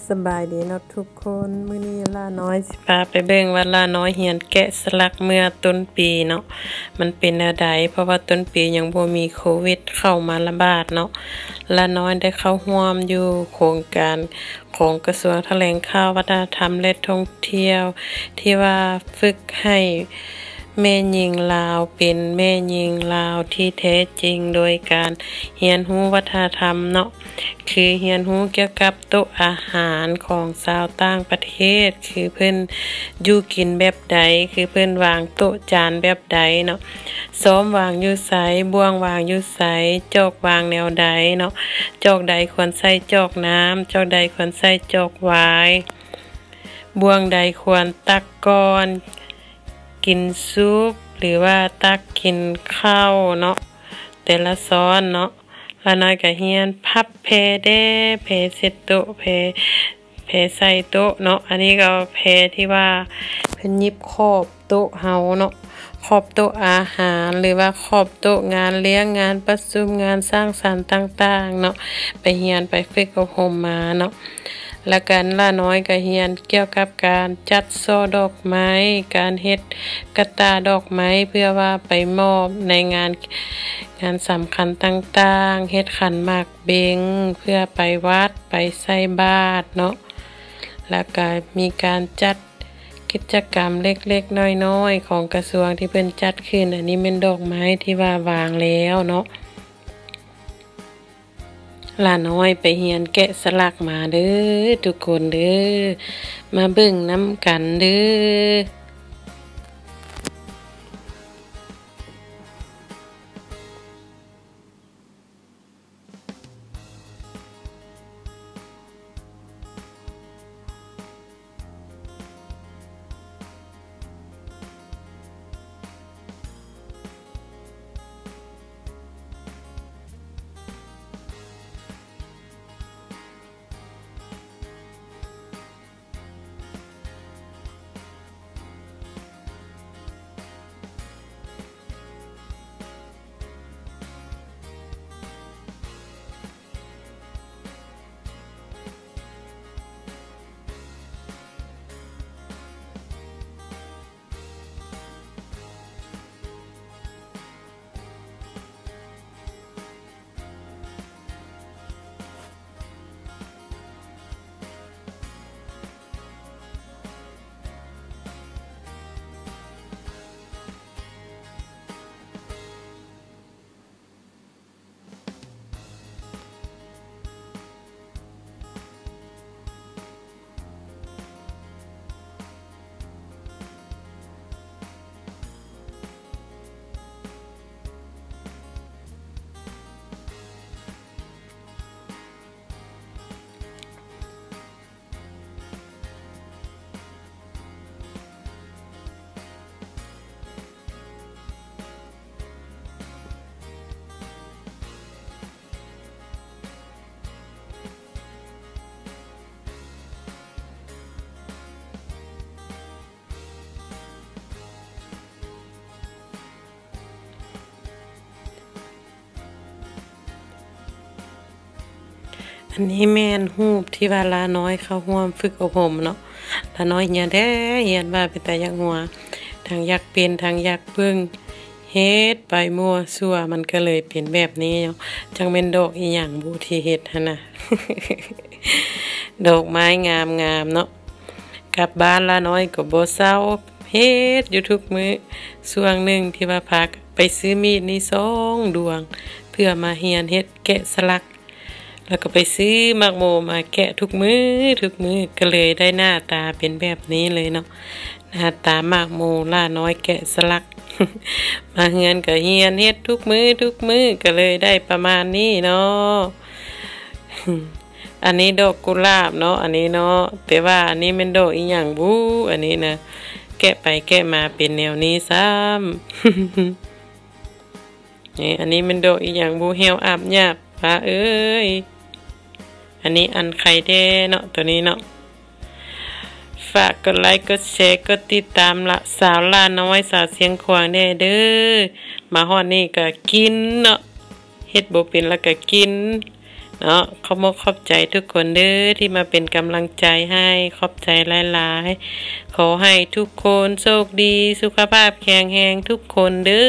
ສະບາຍດີເນາະທຸກຄົນ, ມື້ນີ້ຫຼ້ານ້ອຍຊິພາໄປເບິ່ງວ່າຫຼ້ານ້ອຍຮຽນແກະສະຫຼັກເມື່ອຕົ້ນປີເນາະ ມັນເປັນແນວໃດ, ເພາະວ່າຕົ້ນປີຍັງບໍ່ມີໂຄວິດເຂົ້າມາລະບາດເນາະ. ຫຼ້ານ້ອຍໄດ້ເຂົ້າຮ່ວມຢູ່ໂຄງການຂອງກະຊວງຖະແຫຼງຂ່າວ ວັດທະນະທຳ ແລະ ທ່ອງທ່ຽວ ທີ່ວ່າຝຶກໃຫ້ ແມ່ຍິງລາວເປັນແມ່ຍິງລາວທີ່ແທ້ຈິງ ໂດຍການຮຽນຮູ້ວັດທະນະທຳເນາະ ຄືຮຽນຮູ້ກ່ຽວກັບໂຕະອາຫານຂອງຊາວຕ່າງປະເທດ, ຄືເພິ່ນຢູ່ກິນແບບໃດ, ຄືເພິ່ນວາງໂຕະຈານແບບໃດເນາະ, ຊ້ອມວາງຢູ່ໃສ, ບ່ວງວາງຢູ່ໃສ, ຈອກວາງແນວໃດເນາະ, ຈອກໃດຄວນໃສ່ຈອກນ້ຳ, ຈອກໃດຄວນໃສ່ຈອກວາຍ, ບ່ວງໃດຄວນຕັກກ່ອນ ກິນຊຸບ ຫຼືວ່າຕັກກິນເຂົ້າເນາະ, ແຕ່ລະຊ້ອນເນາະ. ຫຼ້ານ້ອຍກະຮຽນພັບແພແດ່, ແພເຊັດໂຕະ, ແພ ແພໃສ່ໂຕະເນາະ. ອັນນີ້ກໍແພທີ່ວ່າເພິ່ນຫຍິບຂອບໂຕະເຮົາເນາະ, ຂອບໂຕະອາຫານ ຫຼືວ່າຂອບໂຕະງານລ້ຽງ, ງານປະຊຸມ, ງານສັງສັນຕ່າງໆເນາະ, ໄປຮຽນໄປຝຶກອົບຮົມມາເນາະ. ແລ້ວກໍຫຼ້ານ້ອຍກໍຮຽນກ່ຽວກັບການຈັດສໍ່ດອກໄມ້, ການເຮັດກະຕ່າດອກໄມ້ເພື່ອວ່າໄປມອບໃນງານ, ງານສຳຄັນຕ່າງໆ, ເຮັດຂັນໝາກເບັງເພື່ອໄປວັດ, ໄປໃສ່ບາດເນາະ. ແລ້ວກໍມີການຈັດກິດຈະກຳເລັກໆນ້ອຍໆຂອງກະຊວງທີ່ເພິ່ນຈັດຂຶ້ນ. ອັນນີ້ແມ່ນດອກໄມ້ທີ່ວ່າວາງແລ້ວເນາະ. ຫຼ້ານ້ອຍໄປຮຽນແກະສະຫຼັກມາເດີ້ທຸກຄົນເດີ້, ມາເບິ່ງນຳກັນເດີ້. ອັນນີ້ແມ່ນຮູບທີ່ວ່າຫຼ້ານ້ອຍເຂົ້າຮ່ວມຝຶກອົບຮົມເນາະ. ຫຼ້ານ້ອຍຮຽນແທ້ຮຽນວ່າເປັນຕາຢາກຫົວ, ທັງຢາກເປັນ ທັງຢາກເບິ່ງ, ເຮັດໄປມົ້ວຊົ່ວ ມັນກໍເລີຍເປັນແບບນີ້ເນາະ. ຈັກແມ່ນດອກອີ່ຫຍັງບຸທີ່ເຮັດຫັ້ນນະ. ດອກໄມ້ງາມໆເນາະ. ກັບບ້ານຫຼ້ານ້ອຍກໍບໍ່ເຊົາ, ເຮັດຢູ່ທຸກມື້. ຊ່ວງໜຶ່ງທີ່ວ່າພາໄປຊື້ມີດນີ້ສອງດວງ ເພື່ອມາຮຽນເຮັດແກະສະຫຼັກ, ແລ້ວກໍໄປຊື້ໝາກໂມມາແກະທຸກມື້ ທຸກມື້, ກໍເລີຍໄດ້ໜ້າຕາເປັນແບບນີ້ເລີຍເນາະ. ໜ້າຕາໝາກໂມຫຼ້ານ້ອຍແກະສະຫຼັກ. ມາເຮືອນກໍຮຽນເຮັດທຸກມື້ ທຸກມື້, ກໍເລີຍໄດ້ປະມານນີ້ເນາະ. ອັນນີ້ດອກກຸຫຼາບເນາະ ອັນນີ້ເນາະ, ແຕ່ວ່າອັນນີ້ແມ່ນດອກອີ່ຫຍັງບຸ ອັນນີ້ນະ, ແກະໄປແກະມາເປັນແນວນີ້ຊ້ຳ. ນີ້ ອັນນີ້ແມ່ນດອກອີ່ຫຍັງບຸ ແຫ້ວອາບຫຍາບ ປ້າເອີຍ. ອັນນີ້ອັນໄຂ່ແດ່ເນາະ ໂຕນີ້ເນາະ. ຝາກກົດໄລ ກົດແຊ ກົດຕິດຕາມລະ ສາວລ້ານ້ອຍ ສາວຊຽງຂວາງແດ່ເດີ້. ມາຮອດນີ້ກໍກິນເນາະ, ເຮັດບໍ່ເປັນລະກໍກິນ, ເນາະ. ຂອບອົກຂອບໃຈທຸກຄົນເດີ້ ທີ່ມາເປັນກຳລັງໃຈໃຫ້. ຂອບໃຈຫຼາຍໆ. ຂໍໃຫ້ທຸກຄົນໂຊກດີ ສຸຂະພາບແຂງແຮງທຸກຄົນເດີ້.